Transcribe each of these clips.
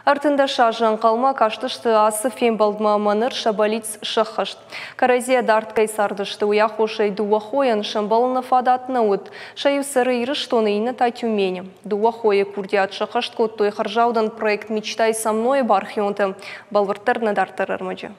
13 азы ӕнхъӕлмӕ кастысты ацы фембӕлдмӕ ӕмӕ ныр сӕ бӕллиц сӕххӕст. Кӕрӕдзийӕ дард кӕй цардысты, уый аххосӕй дыууӕ хойӕн сӕмбӕлыны фадат нӕ уыд. Сӕ иу цӕры Ирыстоны, иннӕ та Тюмени. Дыууӕ хойы курдиат сӕххӕст кодтой хӕрзаудӕн проект «Мечтай со мной» бархионтӕ. Бӕлвырддӕр нӕ дарддӕр ӕрмӕджы.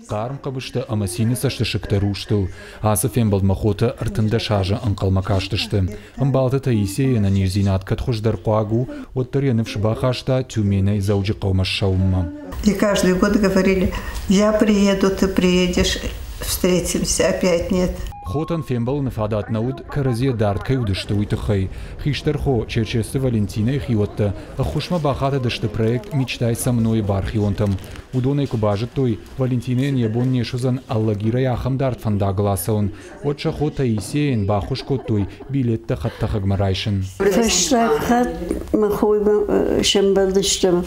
Хъарм хъӕбыстӕ ӕмӕ цины цӕстысыгтӕ рустыл. Ацы фембӕлдмӕ хотӕ 13 азы ӕнхъӕлмӕ кастысты. Ӕмбалты Таисийы ӕнӕниздзинад кӕд хуыздӕр хъуаг у, уӕддӕр йӕ ныфс бахаста Тюменӕй Дзӕуджыхъӕумӕ ссӕуынмӕ. И каждый год говорили, я приеду, ты приедешь, встретимся, опять нет. Хотӕн фембӕлыны фадат нӕ уыд, кӕрӕдзийӕ дард кӕй уыдысты, уый тыххӕй. Хистӕр хо Черчесты Валентинӕйы хиуӕттӕ ӕххуысмӕ бахатыдысты проект «Мечтай со мной» бархионтӕм. Уыдонӕй куы базыдтой, Валентинӕйӕн йӕ бон не суыдзӕн Алагирӕй ахӕм дард фӕндагыл ацӕуын, уӕд сӕ хо Таисийӕн баххуыс кодтой билеттӕ хӕдтӕхӕгмӕ райсын. Фӕстаг хатт мӕ хоимӕ сӕмбӕлдыстӕм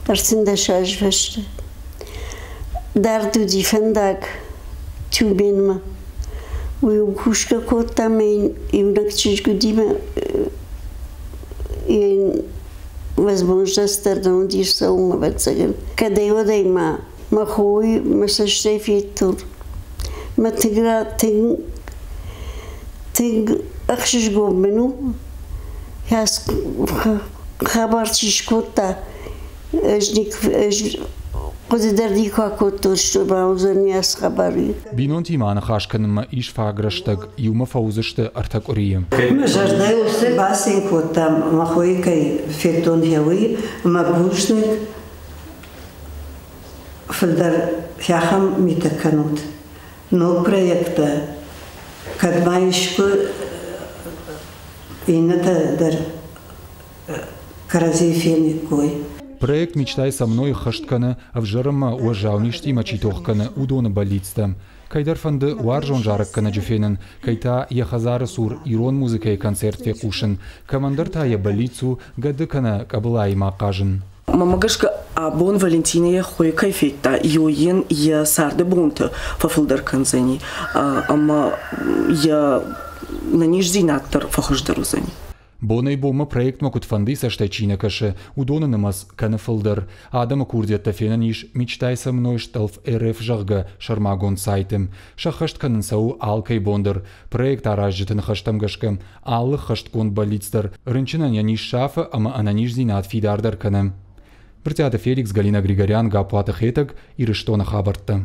13 азы фӕстӕ. Дард уыди фӕндаг Тюменмӕ. Уый уым кусгӕ кодта ӕмӕ йын иунӕг чызг уыди мӕ йын возможность дӕр нӕ уыдис цӕуынмӕ, ӕвӕццӕгӕн. Кӕдӕй-уӕдӕй ма мӕ хойы мӕ цӕстӕй федтон. Мӕ тынг, тынг, тынг ӕхсызгон мын у, хабар чи скодта, ӕз хъуыды дӕр никуы акодтон, что бауыдзӕни ацы хабар. Бинонтимӕ аныхас кӕнынмӕ ис фаг рӕстӕг, иумӕ фӕуыдзысты ӕртӕ къуырийы. Мӕ зӕрдӕйыл бацин кодта, мӕ хойы кӕй федтон гъеуый, мӕ бузныг фылдӕр ахӕм митӕ кӕнут. Ног проекттӕ, кӕд ма искуы иннӕтӕ дӕр кӕрӕдзийы фениккой. Проект «Мечтай со мной» ӕххӕст кӕны, ӕвзӕр ӕмӕ уӕззау низтимӕ чи тох кӕны, уыдоны бӕллицтӕ. Кӕйдӕр фӕнды уарзон зарӕггӕнӕджы фенын, кӕй та йӕ хӕдзары цур ирон музыкӕйы концерт фехъусын, кӕмӕндӕр та йӕ бӕллиц у гӕды кӕнӕ къӕбылаимӕ хъазын. Мӕнмӕ гӕсгӕ, абон Валентинӕ йӕ хойы кӕй федта, йын йӕ царды бонты фӕфылдӕр кӕндзӕни ӕмӕ йӕ нӕниздзинад дӕр фӕхуыздӕр уыдзӕни. Бонӕй-бонмӕ проектмӕ куыдфӕндыйы цӕстӕй чи нӕ кӕсы, уыдоны нымӕц кӕны фылдӕр. Адӕмы курдиӕттӕ фенӕн ис «Мечтай со мной стъӕлф РФ», зӕгъгӕ, сӕрмагонд сайты. Сӕххӕст кӕнын сӕ у алкӕй бон дӕр. Проект аразджыты ныхӕстӕм гӕсгӕ, алы ххӕстгонд бӕллиц дӕр рынчынӕн йӕ низ сафы ӕмӕ ӕнӕниздзинад фидардӕр кӕны. Брытъиаты Феликс, Галина Григорян, Гаппуаты Хетӕг, Ирыстоны хабӕрттӕ.